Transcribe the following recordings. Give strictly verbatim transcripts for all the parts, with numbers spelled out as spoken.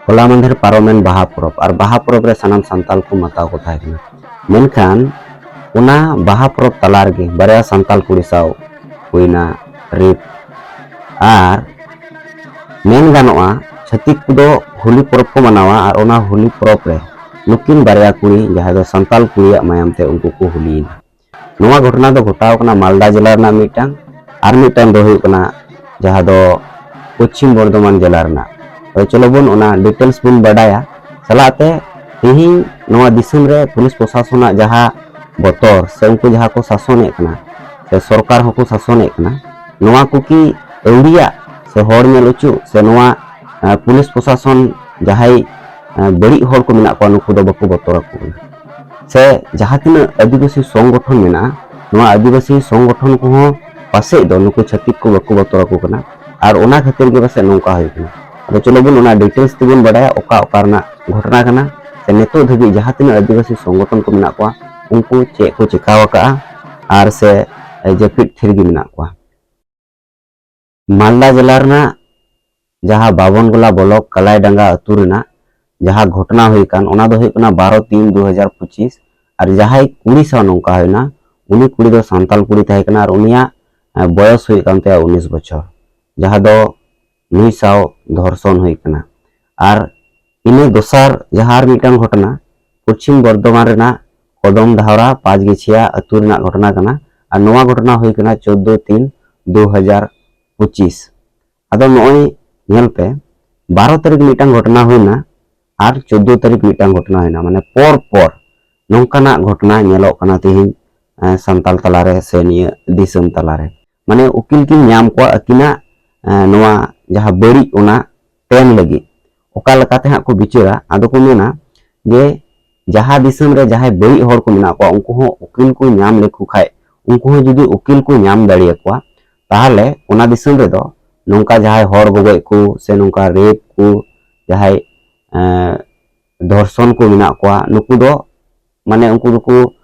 ᱦᱚᱞᱟ ᱢᱟᱫᱷᱮᱨ ᱯᱟᱨᱚᱢᱮᱱ ᱵᱟᱦᱟ ᱯᱚᱨᱚᱵᱽ, ᱟᱨ ᱵᱟᱦᱟ ᱯᱚᱨᱚᱵᱽ ᱨᱮ ᱥᱟᱱᱟᱢ ᱥᱟᱱᱛᱟᱞ ᱠᱚ ᱢᱟᱛᱟᱣ ᱠᱚ ᱛᱟᱦᱮᱸ ᱠᱟᱱᱟ᱾ ᱢᱮᱱᱠᱷᱟᱱ ᱚᱱᱟ ᱵᱟᱦᱟ ᱯᱚᱨᱚᱵᱽ ᱛᱟᱞᱟ ᱨᱮᱜᱮ ᱵᱟᱨᱭᱟ ᱥᱟᱱᱛᱟᱞ ᱠᱩᱲᱤ ᱥᱟᱶ ᱦᱩᱭᱱᱟ ᱨᱮᱯ᱾ ᱟᱨ ᱢᱮᱱ ᱜᱟᱱᱚᱜᱼᱟ, ᱪᱷᱟᱹᱛᱤᱠ ᱠᱚᱫᱚ ᱦᱳᱞᱤ ᱯᱚᱨᱚᱵᱽ ᱠᱚ ᱢᱟᱱᱟᱣᱟ, ᱟᱨ ᱚᱱᱟ ᱦᱳᱞᱤ ᱯᱚᱨᱚᱵᱽ ᱨᱮ ᱱᱩᱠᱤᱱ ᱵᱟᱨᱭᱟ ᱠᱩᱲᱤ, ᱡᱟᱦᱟᱸᱭ ᱫᱚ ᱥᱟᱱᱛᱟᱞ ᱠᱩᱲᱤᱭᱟᱜ ᱢᱟᱭᱟᱢ ᱛᱮ ᱩᱱᱠᱩ ᱠᱚ ᱦᱳᱞᱤᱭᱮᱱᱟ᱾ ᱱᱚᱣᱟ ᱜᱷᱚᱴᱚᱱᱟ ᱫᱚ ᱜᱷᱚᱴᱟᱣ ᱠᱟᱱᱟ ᱢᱟᱞᱫᱟ ᱡᱮᱞᱟ ᱨᱮᱱᱟᱜ ᱢᱤᱫᱴᱟᱝ, ᱟᱨ ᱢᱤᱫᱴᱟᱝ ᱫᱚ ᱦᱩᱭᱩᱜ ᱠᱟᱱᱟ ᱡᱟᱦᱟᱸ ᱫᱚ ᱯᱚᱪᱷᱤᱢ ᱵᱚᱨᱫᱷᱚᱢᱟᱱ ᱡᱮᱞᱟ ᱨᱮᱱᱟᱜ᱾ ᱛᱚ ᱪᱚᱞᱚ ᱵᱚᱱ ᱚᱱᱟ details ᱵᱚᱱ ᱵᱟᱰᱟᱭᱟ᱾ ᱪᱟᱞᱟᱜ ᱛᱮ ᱛᱮᱦᱮᱧ ᱱᱚᱣᱟ ᱫᱤᱥᱚᱢ ᱨᱮ ᱯᱩᱞᱤᱥ ᱯᱨᱚᱥᱟᱥᱚᱱᱟᱜ ᱡᱟᱦᱟᱸ ᱵᱚᱛᱚᱨ, ᱥᱮ ᱩᱱᱠᱩ ᱡᱟᱦᱟᱸ ᱠᱚ ᱥᱟᱥᱚᱱᱮᱫ ᱠᱟᱱᱟ, ᱥᱮ ᱥᱚᱨᱠᱟᱨ ᱦᱚᱸᱠᱚ ᱥᱟᱥᱚᱱᱮᱫ ᱠᱟᱱᱟ, ᱱᱚᱣᱟ ᱠᱚ ᱠᱤ ᱟᱹᱣᱲᱤᱭᱟᱜ ᱥᱮ ᱦᱚᱲ ᱧᱮᱞ ᱚᱪᱚ, ᱥᱮ ᱱᱚᱣᱟ, ᱮ, ᱯᱩᱞᱤᱥ ᱯᱨᱚᱥᱟᱥᱚᱱ ᱡᱟᱦᱟᱸᱭ, ᱮ, ᱵᱟᱹᱲᱤᱡ ᱦᱚᱲ ᱠᱚ ᱢᱮᱱᱟᱜ ᱠᱚᱣᱟ, ᱱᱩᱠᱩ ᱫᱚ ᱵᱟᱠᱚ ᱵᱚᱛᱚᱨ ᱟᱠᱚ ᱠᱟᱱᱟ? ᱥᱮ ᱡᱟᱦᱟᱸ ᱛᱤᱱᱟᱹᱜ ᱟᱹᱫᱤᱵᱟᱹᱥᱤ ᱥᱚᱝᱜᱚᱴᱷᱚᱱ ᱢᱮᱱᱟᱜᱼᱟ, ᱱᱚᱣᱟ ᱟᱹᱫᱤᱵᱟᱹᱥᱤ ᱥᱚᱝᱜᱚᱴᱷᱚᱱ ᱠᱚᱦᱚᱸ ᱯᱟᱥᱮᱡ ᱫᱚ ᱱᱩᱠᱩ ᱪᱷᱟᱹᱛᱤᱠ ᱠᱚ ᱵᱟᱠᱚ ᱵᱚᱛᱚᱨ ᱟᱠᱚ ᱠᱟᱱᱟ, ᱟᱨ ᱚᱱᱟ ᱠᱷᱟᱹᱛᱤᱨ ᱜᱮ ᱯᱟᱥᱮᱡ ᱱᱚᱝᱠᱟ ᱦᱩᱭᱩᱜ ᱠᱟᱱᱟ᱾ ᱟᱫᱚ ᱪᱚᱞᱚ ᱵᱚᱱ ᱚᱱᱟ details ᱛᱮᱵᱚᱱ ᱵᱟᱰᱟᱭᱟ, ᱚᱠᱟ ᱚᱠᱟ ᱨᱮᱱᱟᱜ ᱜᱷᱚᱴᱚᱱᱟ ᱠᱟᱱᱟ, ᱥᱮ ᱱᱤᱛᱚᱜ ᱫᱷᱟᱹᱵᱤᱡ ᱡᱟᱦᱟᱸ ᱛᱤᱱᱟᱹᱜ ᱟᱹᱫᱤᱵᱟᱹᱥᱤ ᱥᱚᱝᱜᱚᱴᱷᱚᱱ ᱠᱚ ᱢᱮᱱᱟᱜ ᱠᱚᱣᱟ, ᱩᱱᱠᱩ ᱪᱮᱫ ᱠᱚ ᱪᱮᱠᱟᱣ ᱟᱠᱟᱜᱼᱟ, ᱟᱨ ᱥᱮ, ᱮ, ᱡᱟᱹᱯᱤᱫ ᱛᱷᱤᱨ ᱜᱮ ᱢᱮᱱᱟᱜ ᱠᱚᱣᱟ᱾ ᱢᱟᱞᱫᱟ ᱡᱮᱞᱟ ᱨᱮᱱᱟᱜ ᱡᱟᱦᱟᱸ ᱵᱟᱵᱚᱱᱜᱳᱞᱟ ᱵᱞᱚᱠ ᱠᱟᱞᱟᱭᱰᱟᱸᱜᱟ ᱟᱹᱛᱩ ᱨᱮᱱᱟᱜ ᱡᱟᱦᱟᱸ ᱜᱷᱚᱴᱚᱱᱟ ᱦᱩᱭ ᱟᱠᱟᱱ, ᱚᱱᱟ ᱫᱚ ᱦᱩᱭᱩᱜ ᱠᱟᱱᱟ ᱵᱟᱨᱚ ᱛᱤᱱ ᱫᱩ ᱦᱟᱡᱟᱨ ᱯᱚᱸᱪᱤᱥ᱾ ᱟᱨ ᱡᱟᱦᱟᱸᱭ ᱠᱩᱲᱤ ᱥᱟᱶ ᱱᱚᱝᱠᱟ ᱦᱩᱭᱱᱟ, ᱩᱱᱤ ᱠᱩᱲᱤ ᱫᱚ ᱥᱟᱱᱛᱟᱞ ᱠᱩᱲᱤ ᱛᱟᱦᱮᱸ ᱠᱟᱱᱟ, ᱟᱨ ᱩᱱᱤᱭᱟᱜ, ᱮ, ᱵᱚᱭᱚᱥ ᱦᱩᱭᱩᱜ ᱠᱟᱱ ᱛᱟᱭᱟ ᱩᱱᱤᱥ ᱵᱚᱪᱷᱚᱨ, ᱡᱟᱦᱟᱸ ᱫᱚ ᱱᱩᱭ ᱥᱟᱶ ᱫᱷᱚᱨᱥᱚᱱ ᱦᱩᱭ ᱠᱟᱱᱟ᱾ ᱟᱨ ᱤᱱᱟᱹ ᱫᱚᱥᱟᱨ ᱡᱟᱦᱟᱸ ᱟᱨ ᱢᱤᱫᱴᱟᱝ ᱜᱷᱚᱴᱚᱱᱟ, ᱯᱚᱪᱷᱤᱢ ᱵᱚᱨᱫᱷᱚᱢᱟᱱ ᱨᱮᱱᱟᱜ ᱠᱚᱫᱚᱢ ᱫᱷᱟᱣᱨᱟ ᱯᱟᱸᱪ ᱜᱟᱹᱪᱷᱤᱭᱟ ᱟᱹᱛᱩ ᱨᱮᱱᱟᱜ ᱜᱷᱚᱴᱚᱱᱟ ᱠᱟᱱᱟ᱾ ᱟᱨ ᱱᱚᱣᱟ ᱜᱷᱚᱴᱚᱱᱟ ᱦᱩᱭ ᱠᱟᱱᱟ ᱪᱳᱫᱫᱳ ᱛᱤᱱ ᱫᱩ ᱦᱟᱡᱟᱨ ᱯᱚᱸᱪᱤᱥ᱾ ᱟᱫᱚ ᱱᱚᱜᱼᱚᱭ ᱧᱮᱞ ᱯᱮ, ᱵᱟᱨᱚ ᱛᱟᱹᱨᱤᱠᱷ ᱢᱤᱫᱴᱟᱝ ᱜᱷᱚᱴᱚᱱᱟ ᱦᱩᱭᱱᱟ, ᱟᱨ ᱪᱳᱫᱫᱳ ᱛᱟᱹᱨᱤᱠᱷ ᱢᱤᱫᱴᱟᱝ ᱜᱷᱚᱴᱚᱱᱟ ᱦᱩᱭᱱᱟ, ᱢᱟᱱᱮ ᱯᱚᱨ ᱯᱚᱨ ᱱᱚᱝᱠᱟᱱᱟᱜ ᱜᱷᱚᱴᱚᱱᱟ ᱧᱮᱞᱚᱜ ᱠᱟᱱᱟ ᱛᱮᱦᱮᱧ, ᱮ, ᱥᱟᱱᱛᱟᱞ ᱛᱟᱞᱟᱨᱮ ᱥᱮ ᱱᱤᱭᱟᱹ ᱫᱤᱥᱚᱢ ᱛᱟᱞᱟᱨᱮ᱾ ᱢᱟᱱᱮ ᱩᱠᱤᱞ ᱠᱤᱱ ᱧᱟᱢ ᱠᱚᱣᱟ ᱟᱹᱠᱤᱱᱟᱜ, ᱮ, ᱱᱚᱣᱟ ᱡᱟᱦᱟᱸ ᱵᱟᱹᱲᱤᱡ, ᱚᱱᱟ ᱛᱮᱱ ᱞᱟᱹᱜᱤᱫ᱾ ᱚᱠᱟ ᱞᱮᱠᱟᱛᱮ ᱦᱟᱸᱜ ᱠᱚ ᱵᱤᱪᱟᱹᱨᱟ? ᱟᱫᱚ ᱠᱚ ᱢᱮᱱᱟ ᱡᱮ ᱡᱟᱦᱟᱸ ᱫᱤᱥᱚᱢ ᱨᱮ ᱡᱟᱦᱟᱸᱭ ᱵᱟᱹᱲᱤᱡ ᱦᱚᱲ ᱠᱚ ᱢᱮᱱᱟᱜ ᱠᱚᱣᱟ, ᱩᱱᱠᱩ ᱦᱚᱸ ᱩᱠᱤᱞ ᱠᱚ ᱧᱟᱢ ᱞᱮᱠᱚ ᱠᱷᱟᱡ, ᱩᱱᱠᱩ ᱦᱚᱸ ᱡᱩᱫᱤ ᱩᱠᱤᱞ ᱠᱚ ᱧᱟᱢ ᱫᱟᱲᱮᱭᱟᱠᱚᱣᱟ, ᱛᱟᱦᱚᱞᱮ ᱚᱱᱟ ᱫᱤᱥᱚᱢ ᱨᱮᱫᱚ ᱱᱚᱝᱠᱟ ᱡᱟᱦᱟᱸᱭ ᱦᱚᱲ ᱜᱚᱜᱚᱡ ᱠᱚ ᱥᱮ ᱱᱚᱝᱠᱟ ᱨᱮᱯ ᱠᱚ, ᱡᱟᱦᱟᱸᱭ, ᱮᱸ, ᱫᱷᱚᱨᱥᱚᱱ ᱠᱚ ᱢᱮᱱᱟᱜ ᱠᱚᱣᱟ, ᱱᱩᱠᱩ ᱫᱚ ᱢᱟᱱᱮ ᱩᱱᱠᱩ ᱫᱚᱠᱚ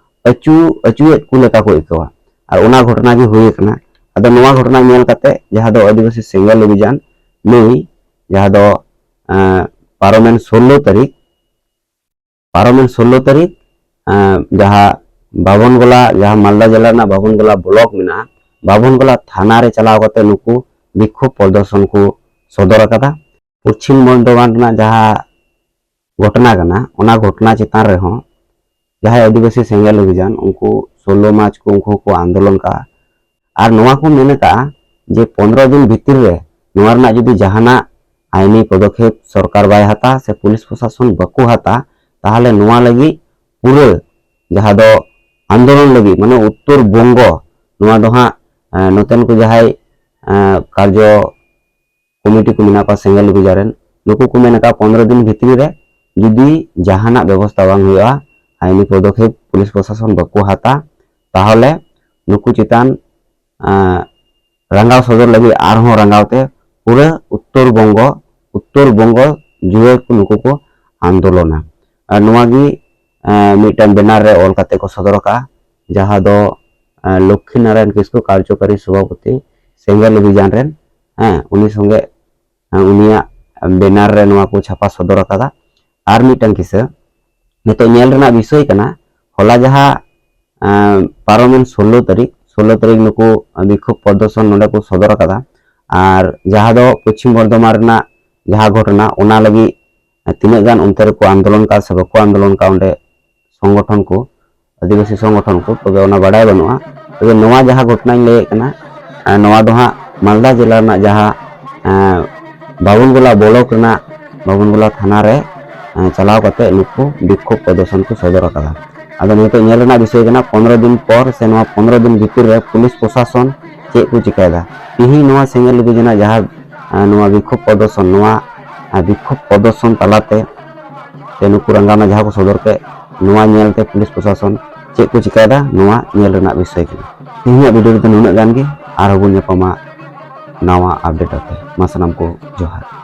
ᱟᱹᱪᱩ ᱟᱹᱪᱩᱭᱮᱫ ᱠᱚ ᱞᱮᱠᱟ ᱠᱚ ᱟᱹᱭᱠᱟᱹᱣᱟ᱾ ᱟᱨ ᱚᱱᱟ ᱜᱷᱚᱴᱚᱱᱟ ᱜᱮ ᱦᱩᱭ ᱟᱠᱟᱱᱟ᱾ ᱟᱫᱚ ᱱᱚᱣᱟ ᱜᱷᱚᱴᱚᱱᱟ ᱧᱮᱞ ᱠᱟᱛᱮ ᱡᱟᱦᱟᱸ ᱫᱚ ᱟᱹᱫᱤᱵᱟᱹᱥᱤ ᱥᱮᱸᱜᱮᱞ ᱚᱵᱷᱤᱡᱟᱱ ᱱᱩᱭ ᱡᱟᱦᱟᱸ ᱫᱚ ᱯᱟᱨᱚᱢᱮᱱ ᱥᱳᱞᱞᱳ ᱛᱟᱹᱨᱤᱠᱷ ᱯᱟᱨᱚᱢᱮᱱ ᱥᱳᱞᱞᱳ ᱛᱟᱹᱨᱤᱠᱷ ᱡᱟᱦᱟᱸ ᱵᱟᱵᱚᱱ ᱜᱚᱞᱟ, ᱡᱟᱦᱟᱸ ᱢᱟᱞᱫᱟ ᱡᱮᱞᱟ ᱨᱮᱱᱟᱜ ᱵᱟᱵᱚᱱ ᱜᱚᱞᱟ ᱵᱞᱚᱠ ᱢᱮᱱᱟᱜᱼᱟ, ᱵᱟᱵᱚᱱ ᱜᱚᱞᱟ ᱛᱷᱟᱱᱟ ᱨᱮ ᱪᱟᱞᱟᱣ ᱠᱟᱛᱮ ᱱᱩᱠᱩ ᱵᱤᱠᱠᱷᱳᱵ ᱯᱨᱚᱫᱚᱨᱥᱚᱱ ᱠᱚ ᱥᱚᱫᱚᱨ ᱟᱠᱟᱫᱟ᱾ ᱯᱚᱪᱷᱤᱢ ᱵᱚᱨᱫᱷᱚᱢᱟᱱ ᱨᱮᱱᱟᱜ ᱡᱟᱦᱟᱸ ᱜᱷᱚᱴᱚᱱᱟ ᱠᱟᱱᱟ, ᱚᱱᱟ ᱜᱷᱚᱴᱚᱱᱟ ᱪᱮᱛᱟᱱ ᱨᱮᱦᱚᱸ ᱡᱟᱦᱟᱸᱭ ᱟᱹᱫᱤᱵᱟᱹᱥᱤ ᱥᱮᱸᱜᱮᱞ ᱚᱵᱷᱤᱡᱟᱱ, ᱩᱱᱠᱩ ᱥᱳᱞᱞᱳ ᱢᱟᱨᱪ ᱠᱚ ᱩᱱᱠᱩ ᱠᱚ ᱟᱱᱫᱳᱞᱚᱱ ᱠᱟᱜᱼᱟ᱾ ᱟᱨ ᱱᱚᱣᱟ ᱠᱚ ᱢᱮᱱ ᱟᱠᱟᱫᱼᱟ ᱡᱮ ᱯᱚᱱᱨᱚ ᱫᱤᱱ ᱵᱷᱤᱛᱤᱨ ᱨᱮ ᱱᱚᱣᱟ ᱨᱮᱱᱟᱜ ᱡᱩᱫᱤ ᱡᱟᱦᱟᱱᱟᱜ ᱟᱭᱤᱱᱤ ᱯᱚᱫᱚᱠᱷᱮᱯ ᱥᱚᱨᱠᱟᱨ ᱵᱟᱭ ᱦᱟᱛᱟ ᱥᱮ ᱯᱩᱞᱤᱥ ᱯᱨᱚᱥᱟᱥᱚᱱ ᱵᱟᱠᱚ ᱦᱟᱛᱟ, ᱛᱟᱦᱚᱞᱮ ᱱᱚᱣᱟ ᱞᱟᱹᱜᱤᱫ ᱯᱩᱨᱟᱹ ᱡᱟᱦᱟᱸ ᱫᱚ ᱟᱱᱫᱳᱞᱚᱱ ᱞᱟᱹᱜᱤᱫ, ᱢᱟᱱᱮ ᱩᱛᱛᱚᱨ ᱵᱚᱝᱜᱚ, ᱱᱚᱣᱟ ᱫᱚ ᱦᱟᱸᱜ ᱱᱚᱛᱮᱱ ᱠᱚ ᱡᱟᱦᱟᱸᱭ ᱠᱟᱨᱡᱚ ᱠᱚᱢᱤᱴᱤ ᱠᱚ ᱢᱮᱱᱟᱜ ᱠᱚᱣᱟ ᱥᱮᱸᱜᱮᱞ ᱚᱵᱷᱤᱡᱟᱱ ᱨᱮᱱ, ᱱᱩᱠᱩ ᱠᱚ ᱢᱮᱱ ᱟᱠᱟᱫ ᱯᱚᱱᱨᱚ ᱫᱤᱱ ᱵᱷᱤᱛᱨᱤ ᱨᱮ ᱡᱩᱫᱤ ᱡᱟᱦᱟᱱᱟᱜ ᱵᱮᱵᱚᱥᱛᱷᱟ ᱵᱟᱝ ᱦᱩᱭᱩᱜᱼᱟ, ᱟᱭᱤᱱᱤ ᱯᱚᱫᱚᱠᱷᱮᱯ ᱯᱩᱞᱤᱥ ᱯᱨᱚᱥᱟᱥᱚᱱ ᱵᱟᱠᱚ ᱦᱟᱛᱟ, ᱛᱟᱦᱚᱞᱮ ᱱᱩᱠᱩ ᱪᱮᱛᱟᱱ ᱨᱟᱸᱜᱟᱣ ᱥᱚᱫᱚᱨ ᱞᱟᱹᱜᱤᱫ ᱟᱨᱦᱚᱸ ᱨᱟᱸᱜᱟᱣ ᱛᱮ ᱯᱩᱨᱟᱹ ᱩᱛᱛᱚᱨ ᱵᱚᱝᱜᱚ ᱩᱛᱛᱚᱨ ᱵᱚᱝᱜᱚ ᱡᱩᱲᱟᱹ ᱠᱚ ᱱᱩᱠᱩ ᱠᱚ ᱟᱱᱫᱳᱞᱚᱱᱟ᱾ ᱟᱨ ᱱᱚᱣᱟ ᱜᱮ ᱢᱤᱫᱴᱟᱝ ᱵᱮᱱᱟᱨ ᱨᱮ ᱚᱞ ᱠᱟᱛᱮ ᱠᱚ ᱥᱚᱫᱚᱨ ᱟᱠᱟᱫᱼᱟ, ᱡᱟᱦᱟᱸ ᱫᱚ ᱞᱚᱠᱠᱷᱤ ᱱᱟᱨᱟᱭᱚᱱ ᱠᱤᱥᱠᱩ, ᱠᱟᱨᱡᱚᱠᱟᱨᱤ ᱥᱚᱵᱷᱟᱯᱚᱛᱤ, ᱥᱮᱸᱜᱮᱞ ᱚᱵᱷᱤᱡᱟᱱ ᱨᱮᱱ, ᱦᱮᱸ, ᱩᱱᱤ ᱥᱚᱸᱜᱮ ᱩᱱᱤᱭᱟᱜ ᱵᱮᱱᱟᱨ ᱨᱮ ᱱᱚᱣᱟ ᱠᱚ ᱪᱷᱟᱯᱟ ᱥᱚᱫᱚᱨ ᱟᱠᱟᱫᱟ᱾ ᱟᱨ ᱢᱤᱫᱴᱟᱝ ᱠᱤᱥᱟᱹ ᱱᱤᱛᱚᱜ ᱧᱮᱞ ᱨᱮᱱᱟᱜ ᱵᱤᱥᱚᱭ ᱠᱟᱱᱟ, ᱦᱚᱞᱟ ᱡᱟᱦᱟᱸ ᱯᱟᱨᱚᱢᱮᱱ ᱥᱳᱞᱞᱳ ᱛᱟᱹᱨᱤᱠᱷ ᱥᱳᱞᱞᱳ ᱛᱟᱹᱨᱤᱠᱷ ᱱᱩᱠᱩ ᱵᱤᱠᱠᱷᱳᱵ ᱯᱨᱚᱫᱚᱨᱥᱚᱱ ᱱᱚᱰᱮ ᱠᱚ ᱥᱚᱫᱚᱨ ᱟᱠᱟᱫᱟ᱾ ᱟᱨ ᱡᱟᱦᱟᱸ ᱫᱚ ᱯᱚᱪᱷᱤᱢ ᱵᱚᱨᱫᱷᱚᱢᱟᱱ ᱨᱮᱱᱟᱜ ᱡᱟᱦᱟᱸ ᱜᱷᱚᱴᱚᱱᱟ, ᱚᱱᱟ ᱞᱟᱹᱜᱤᱫ ᱛᱤᱱᱟᱹᱜ ᱜᱟᱱ ᱚᱱᱛᱮ ᱨᱮᱠᱚ ᱟᱱᱫᱳᱞᱚᱱ ᱠᱟᱜ ᱥᱮ ᱵᱟᱠᱚ ᱟᱱᱫᱳᱞᱚᱱ ᱠᱟᱜ ᱚᱸᱰᱮ ᱥᱚᱝᱜᱚᱴᱷᱚᱱ ᱠᱚ, ᱟᱹᱫᱤᱵᱟᱹᱥᱤ ᱥᱚᱝᱜᱚᱴᱷᱚᱱ ᱠᱚ, ᱛᱚᱵᱮ ᱚᱱᱟ ᱵᱟᱰᱟᱭ ᱵᱟᱹᱱᱩᱜᱼᱟ᱾ ᱛᱚᱵᱮ ᱱᱚᱣᱟ ᱡᱟᱦᱟᱸ ᱜᱷᱚᱴᱚᱱᱟᱧ ᱞᱟᱹᱭᱮᱫ ᱠᱟᱱᱟ, ᱱᱚᱣᱟ ᱫᱚ ᱦᱟᱸᱜ ᱢᱟᱞᱫᱟ ᱡᱮᱞᱟ ᱨᱮᱱᱟᱜ ᱡᱟᱦᱟᱸ ᱵᱟᱵᱚᱱᱜᱚᱞᱟ ᱵᱞᱚᱠ ᱨᱮᱱᱟᱜ ᱵᱟᱵᱚᱱᱜᱚᱞᱟ ᱛᱷᱟᱱᱟ ᱨᱮ ᱪᱟᱞᱟᱣ ᱠᱟᱛᱮ ᱱᱩᱠᱩ ᱵᱤᱠᱠᱷᱳᱵ ᱯᱨᱚᱫᱚᱨᱥᱚᱱ ᱠᱚ ᱥᱚᱫᱚᱨ ᱟᱠᱟᱫᱟ᱾ ᱟᱫᱚ ᱱᱤᱛᱚᱜ ᱧᱮᱞ ᱨᱮᱱᱟᱜ ᱵᱤᱥᱚᱭ ᱠᱟᱱᱟ, ᱯᱚᱱᱨᱚ ᱫᱤᱱ ᱯᱚᱨ ᱥᱮ ᱱᱚᱣᱟ ᱯᱚᱱᱨᱚ ᱫᱤᱱ ᱵᱷᱤᱛᱤᱨ ᱨᱮ ᱯᱩᱞᱤᱥ ᱯᱨᱚᱥᱟᱥᱚᱱ ᱪᱮᱫ ᱠᱚ ᱪᱤᱠᱟᱭᱮᱫᱟ᱾ ᱛᱤᱦᱤᱧ ᱱᱚᱣᱟ ᱥᱮᱸᱜᱮᱞ ᱚᱵᱷᱤᱡᱟᱱ ᱡᱟᱦᱟᱸ ᱱᱚᱣᱟ ᱵᱤᱠᱠᱷᱳᱵ ᱯᱨᱚᱫᱚᱨᱥᱚᱱ, ᱱᱚᱣᱟ ᱵᱤᱠᱠᱷᱳᱵ ᱯᱨᱚᱫᱚᱨᱥᱚᱱ ᱛᱟᱞᱟᱛᱮ ᱥᱮ ᱱᱩᱠᱩ ᱨᱟᱸᱜᱟᱣᱱᱟ ᱡᱟᱦᱟᱸ ᱠᱚ ᱥᱚᱫᱚᱨ ᱠᱮᱫ, ᱱᱚᱣᱟ ᱧᱮᱞᱛᱮ ᱯᱩᱞᱤᱥ ᱯᱨᱚᱥᱟᱥᱚᱱ ᱪᱮᱫ ᱠᱚ ᱪᱤᱠᱟᱭᱮᱫᱟ, ᱱᱚᱣᱟ ᱧᱮᱞ ᱨᱮᱱᱟᱜ ᱵᱤᱥᱚᱭ ᱠᱟᱱᱟ᱾ ᱛᱮᱦᱮᱧᱟᱜ ᱵᱷᱤᱰᱤᱭᱳ ᱨᱮᱫᱚ ᱱᱩᱱᱟᱹᱜ ᱜᱟᱱ ᱜᱮ, ᱟᱨᱦᱚᱸ ᱵᱚᱱ ᱧᱟᱯᱟᱢᱟ ᱱᱟᱣᱟ ᱟᱯᱰᱮᱴ ᱟᱛᱮ᱾ ᱢᱟ ᱥᱟᱱᱟᱢ ᱠᱚ ᱡᱚᱦᱟᱨ᱾